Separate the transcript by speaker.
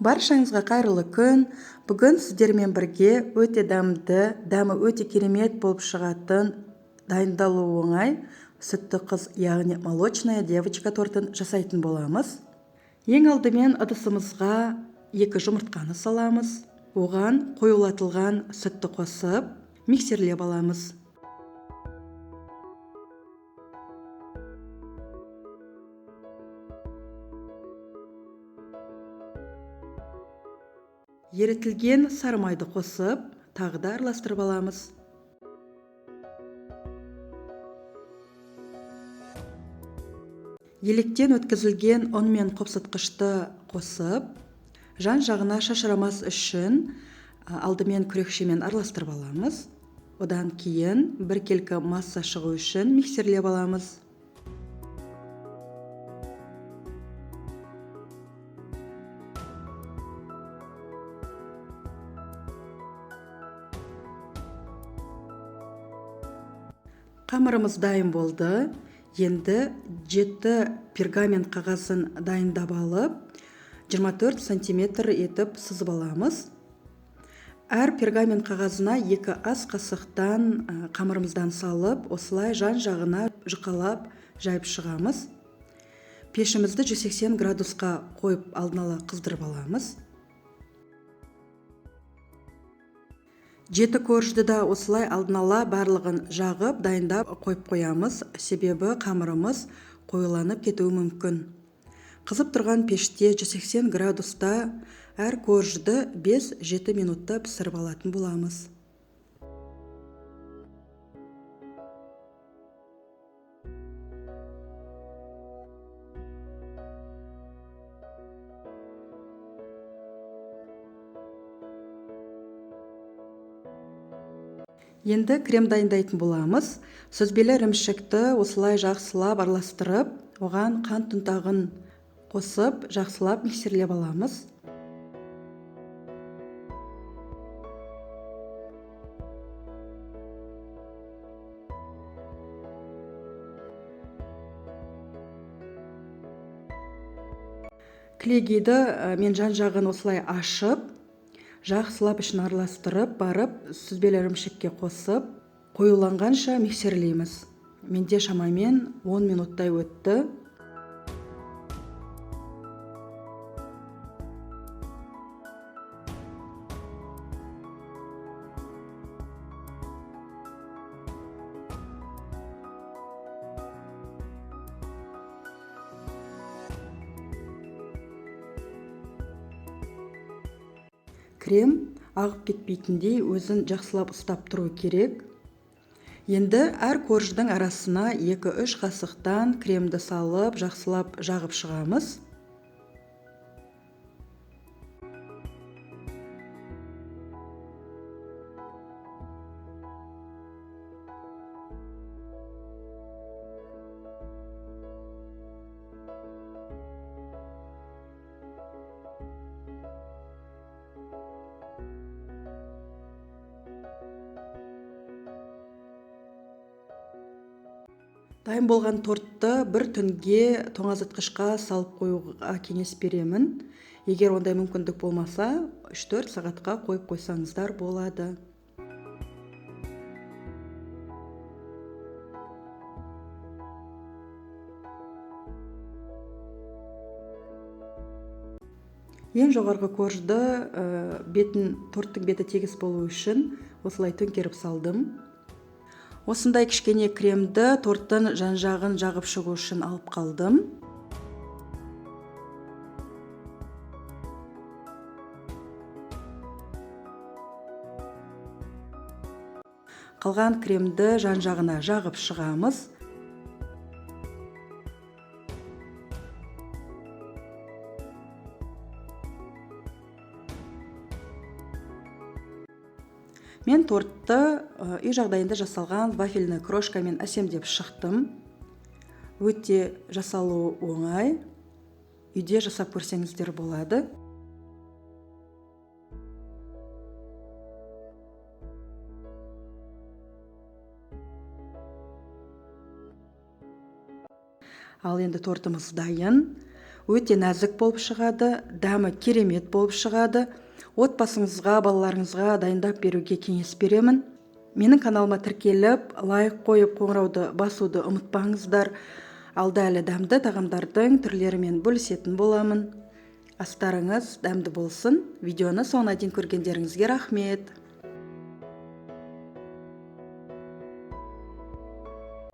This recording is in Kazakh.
Speaker 1: Баршаңызға қайырлы күн. Бүгін сіздермен бірге өте дәмді, дәмі өте керемет болып шығатын, дайындалуы оңай сүтті қыз, яғни молочная девочка тортын жасайтын боламыз. Ең алдымен ыдысымызға 2 жұмыртқаны саламыз. Оған қоюлатылған сүтті қосып, миксерлеп аламыз. Ерітілген сары майды қосып, тағы да араластырып аламыз. Електен өткізілген ұн мен қопсытқышты қосып, жан-жағына шашырамас үшін алдымен күрекшемен араластырып аламыз. Одан кейін біркелкі масса шығу үшін миксерлеп аламыз. Қамырымыз дайын болды. Енді 7 пергамент қағазын дайындап алып, 24 сантиметр етіп сызып аламыз. Әр пергамент қағазына 2 ас қасықтан қамырымыздан салып, осылай жан-жағына жұқалап жайып шығамыз. Пешімізді 180 градусқа қойып алдын ала қыздырып аламыз. 7 коржды да осылай алдын ала барлығын жағып, дайындап қойып қоямыз, себебі қамырымыз қоюланып кетуі мүмкін. Қызып тұрған пеште 180 градуста әр коржды 5-7 минутта пісіріп алатын боламыз. Енді крем дайындайтын боламыз. Сүзбелі ірімшікті осылай жақсылап араластырып, оған қант ұнтағын қосып, жақсылап миксерлеп аламыз. Клегиді мен жан-жағын осылай ашып, жақсылап ішін араластырып, барып сүзбелі ірімшікке қосып, қоюланғанша миксерлейміз. Менде шамамен 10 минуттай өтті. Крем ағып кетпейтіндей өзін жақсылап ұстап тұру керек. Енді әр корждың арасына 2-3 қасықтан кремді салып, жақсылап жағып шығамыз. Дайын болған тортты бір түнге тоңазытқышқа салып қоюға кеңес беремін. Егер ондай мүмкіндік болмаса, 3-4 сағатқа қойып қойсаңыздар болады. Ең жоғарғы коржды торттың беті тегіс болу үшін осылай төңкеріп салдым. Осындай кішкене кремді торттың жан-жағын жағып шығу үшін алып қалдым. Қалған кремді жан-жағына жағып шығамыз. Мен тортты үй жағдайында жасалған вафельный крошкамен әсемдеп шықтым. Өте жасалуы оңай. Үйде жасап көрсеңіздер болады. Ал енді тортымыз дайын. Өте нәзік болып шығады, дәмі керемет болып шығады. Отбасыңызға, балаларыңызға дайындап беруге кеңес беремін. Менің каналыма тіркеліп, лайк қойып, қоңырауды басуды ұмытпаңыздар. Алда әлі дәмді тағамдардың түрлерімен бөлісетін боламын. Астарыңыз дәмді болсын. Видеоны соңына дейін көргендеріңізге рахмет.